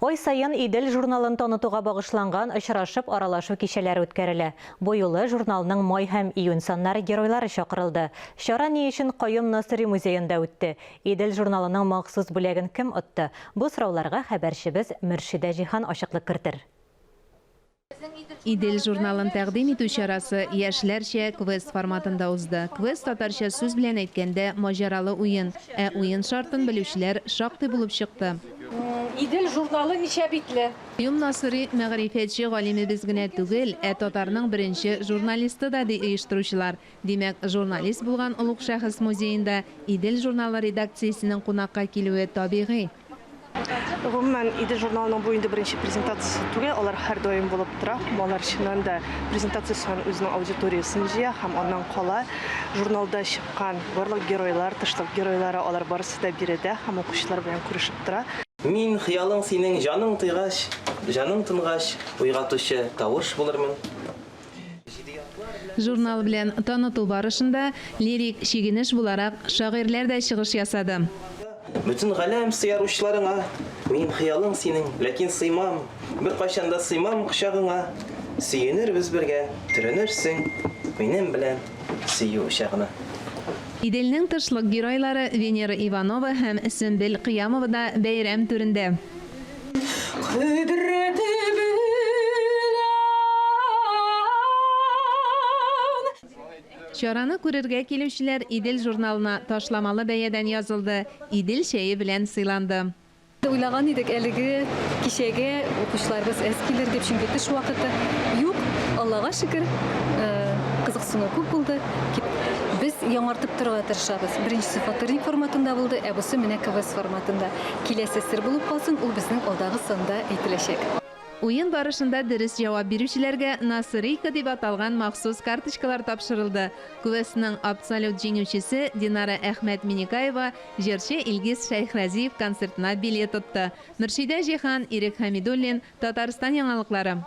Ай саен Идел журналын танытуга багышланган очрашып аралашу кичәләре үткәрелә. Бу юлы журналның май һәм июнь саннары геройлары чакырылды. Чара ни өчен Каюм Насыйри музеенда үтте? Идел журналының махсус бүләген кем отты? Бу сорауларга хәбәрчебез Мөршидә Җиһан ачыклык кертер. Идел журналын тәкъдим итү чарасы яшьләрчә квест форматында узды. Квест татарча сүз белән әйткәндә, маҗаралы уен. Ә уен шартын белүчеләр шактый булып чыкты. Идел журналы ничә битле? Каюм Насыйри мәгърифәтче галимебез генә түгел, ә татарның беренче журналисты да, ди оештыручылар. Димәк, журналист булган олуг шәхес музеенда Идел журналы редакциясенең кунакка килүе табигый. Гомумән, Идел журналының бу инде беренче презентациясе түгел, алар һәрдаим булып тора. Һәм алар чыннан да презентация саен үзенең аудиториясен җыя һәм аннан кала журналда чыккан барлык геройлар, тышлык геройлары, алар барысы да биредә һәм укучылар белән күрешеп тора. Мин, хыялың синең җаның тыйгач, җаның тынгач, уйгатучы тавыш булырмын. Журнал белән таныту барышында, лирик чигенеш буларак, шагыйрьләр дә чыгыш ясады. Бөтен галәм сыяр учларыңа, Мин хыялың синең, ләкин сыймам, Беркайчан да сыймам кочагыңа. Сөенербез бергә, төренерсең Минем белән сөю учагына. Иделнең тышлык геройлары Венера Иванова һәм Сөмбел Кыямова да бәйрәм түрендә. Кодрәте белән. Чараны күрергә килүчеләр Идел журналына ташламалы бәядән язылды, Идел чәе белән сыйланды. Уйлаган идек, әлеге кичәгә укучыларыбыз әз килер дип, чөнки төш вакыты. Юк, Аллага шөкер, кызыксыну күп булды. Без яңартып торырга тырышабыз. Беренчесе фоторник форматында булды, ә бусы менә квест форматында. Киләсе сер булып калсын, ул безнең алдагы санда әйтеләчәк. Уен барышында дөрес җавап бирүчеләргә Насырийка дип аталган махсус карточкалар тапшырылды. Квестның абсолют җиңүчесе Динара Әхмәт Миникаева җырчы Илгиз Шәйхразиев концертына билет отты. Мөршидә Җиһан, Ирек Хәмидуллин, Татарстан яңалыклары.